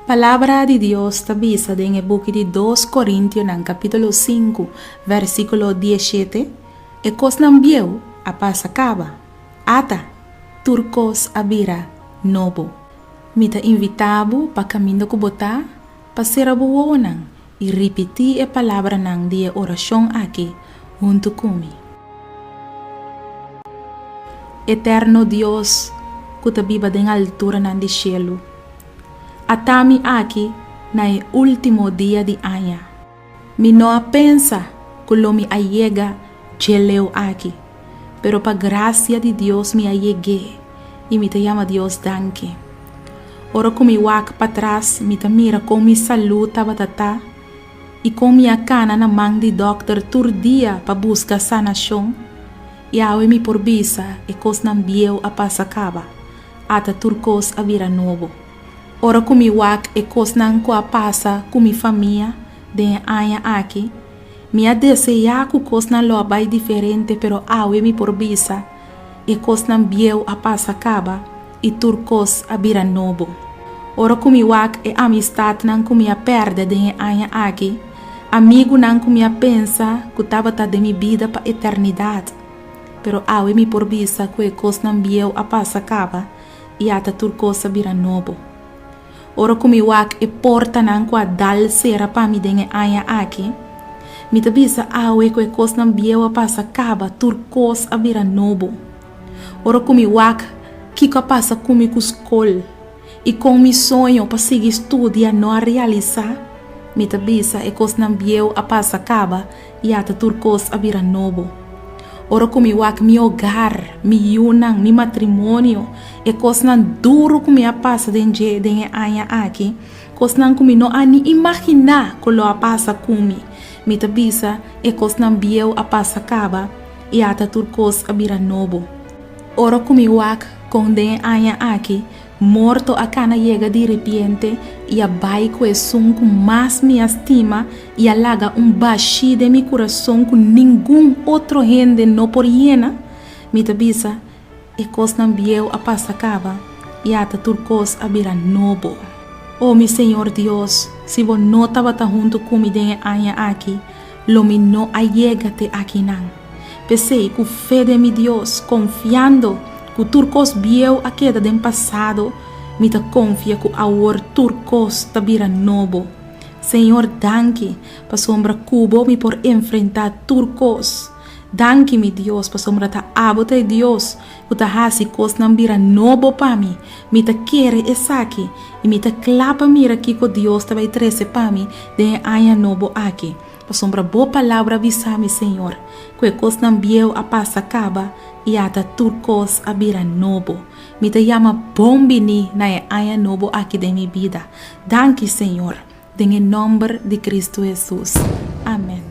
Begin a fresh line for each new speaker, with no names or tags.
Palabra di Dios ta bisa den e buki di Dos Korintionan kapítulo sinku vèrsikulo diesshete, E kosnan bieu a pasa kaba, ata, tur kos a bira nobo. Mi ta invitá bo pa kaminda ku bo ta, pa sera bo wowonan i ripití e palabranan di e orashon aki huntu ku mi. Eterno Dios ku ta biba den alturanan di shelu, ata mi aki na e último dia di aña. Mi no a pensa ku lo mi a yega dje leu aki, pero pa grasia di Dios mi a yeg'é i mi ta yama Dios danki. Ora ku mi wak patras mi ta mira kon mi salú tabata ta i kon mi a kana na man di dòkter tur dia pa buska sanashon, i awe mi por bisa e kosnan bieu a pasa kaba, ata tur kos a bira nobo. Ora ku mi wak e kosnan ku a pasa ku mi famia den e aña aki, mi a deseá ku kosnan lo a bai diferente pero awe mi por bisa e kosnan bieu a pasa kaba i tur kos a bira nobo. Ora ku mi wak e amistatnan ku mi a pèrdè den e aña aki, amigunan ku mi a pensa ku tabata den mi bida pa eternidat, pero awe mi por bisa ku e kosnan bieu a pasa kaba i ata tur kos a bira nobo. Ora ku mi wak e portanan ku a dal sera pa mi den e aña aki, mi ta bisa awe ku e kosnan bieu a pasa kaba, tur kos a bira nobo. Ora ku mi wak kiko a pasa ku mi ku skol i kon mi soño pa sigui studia no a realisá, mi ta bisa e kosnan bieu a pasa kaba i ata tur kos a bira nobo. Ora ku mi wak mi hogar, mi yunan, mi matrimonio, e kosnan duru ku mi a pasa den dje den e aña aki, kosnan ku mi no a ni imaginá ku lo a pasa ku mi, mi ta bisa e kosnan bieu a pasa kaba i ata tur kos a bira nobo. Ora ku mi wak kon den e aña aki Morto a kana yega di ripiente i a bai ku esun ku mas mi a stima i a laga un bashí den mi kurason ku ningun otro hende no por yena. Mi ta bisa, E kosnan bieu a pasa kaba i ata tur kos a bira nobo. O mi Señor Dios, si bo no tabata huntu ku mi den e aña aki, lo mi no a yega te akinan. P'esei, ku fe den mi Dios, konfiando ku tur kos bieu a keda den pasado, mi ta konfia ku awor tur kos ta bira nobo. Señor, danki pasobra ku bo mi por enfrentá tur kos. Danki, mi Dios, pasobra ta abo ta e Dios ku ta hasi kosnan bira nobo pa mi. Mi ta kere esaki, i mi ta kla pa mira kiko Dios ta bai trese pa mi den e aña nobo aki. Pasobra bo palabra a bisa mi, Señor, ku e kosnan bieu a pasa kaba i ata tur kos a bira nobo. Mi ta yama bon bini na e aña nobo aki den mi bida. Danki, Señor, den e nòmber di Kristu Hesus. Amèn.